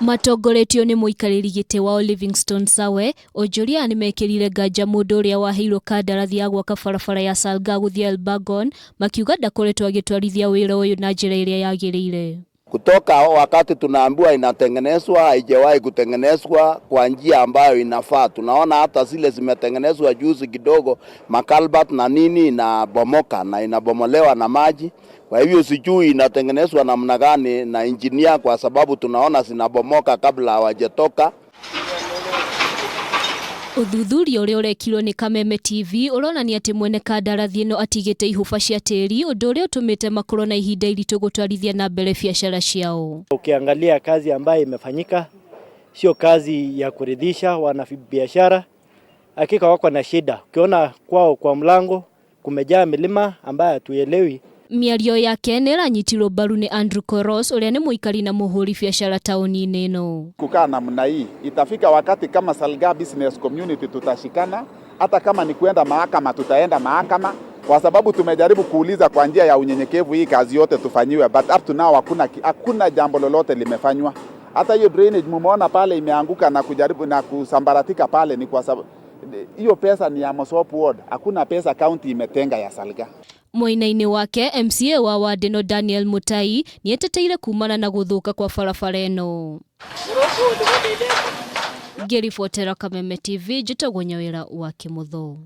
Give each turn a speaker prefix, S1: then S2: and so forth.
S1: Matongoretio nĩ mũikarĩri gĩtĩ wao Livingstone Sawe, onjoria aya nĩmekĩrire nganja mũndũ ũrĩa waheirwo kandarathi ya gwaka barabara ya Salgaa gũthiĩ Elburgon makiuga ndakoretwo agĩtwarithia wĩra ũyũ na njĩra ĩrĩa yagĩrĩire.
S2: Kutoka wakati tunaambiwa inatengenezwa, haijawahi kutengenezwa kwa njia ambayo inafaa. Tunaona hata zile zimetengenezwa juzi kidogo, maculvert na nini inabomoka na inabomolewa na maji. Kwa hivyo sijui inatengenezwa namna gani na engineer, kwa sababu tunaona zinabomoka kabla hawajatoka.
S1: Ũthuthuria ũrĩa ũrekirwo nĩ Kameme TV ũronania atĩ mwene kandarathi ĩno atigĩte ihũba cia tĩri, ũndũ ũrĩa ũtũmĩte makorwo na ihinda iritũ gũtwarithia na mbere biacara ciao.
S3: Ukiangalia kazi ambayo imefanyika sio kazi ya kuridhisha wanabiashara, hakika wako na shida. Ukiona kwao kwa mlango kumejaa milima ambayo hatuelewi.
S1: Mĩario yake nĩ ĩranyitirwo mbaru nĩ Andrew Koros, ũrĩa nĩ mũikari na mũhũri biacara taũni-inĩ ĩno.
S4: Kukaa namna hii itafika wakati kama Salgaa Business Community tutashikana, hata kama ni kuenda mahakama tutaenda mahakama, kwa sababu tumejaribu kuuliza kwa njia ya unyenyekevu hii kazi yote tufanyiwe, but up to now hakuna jambo lolote limefanywa. Hata hiyo drainage mumeona pale imeanguka na kujaribu na kusambaratika pale, ni kwa sababu hiyo pesa ni ya Mosop Ward, hakuna pesa county imetenga ya Salgaa.
S1: Mwena-inĩ wake, MCA wa ward ĩno Daniel Mutai nĩeteteire kumana na gũthũka kwa barabara ĩno. Ngĩribotera Kameme TV, njĩtagwo Nyawĩra wa Kĩmũtho.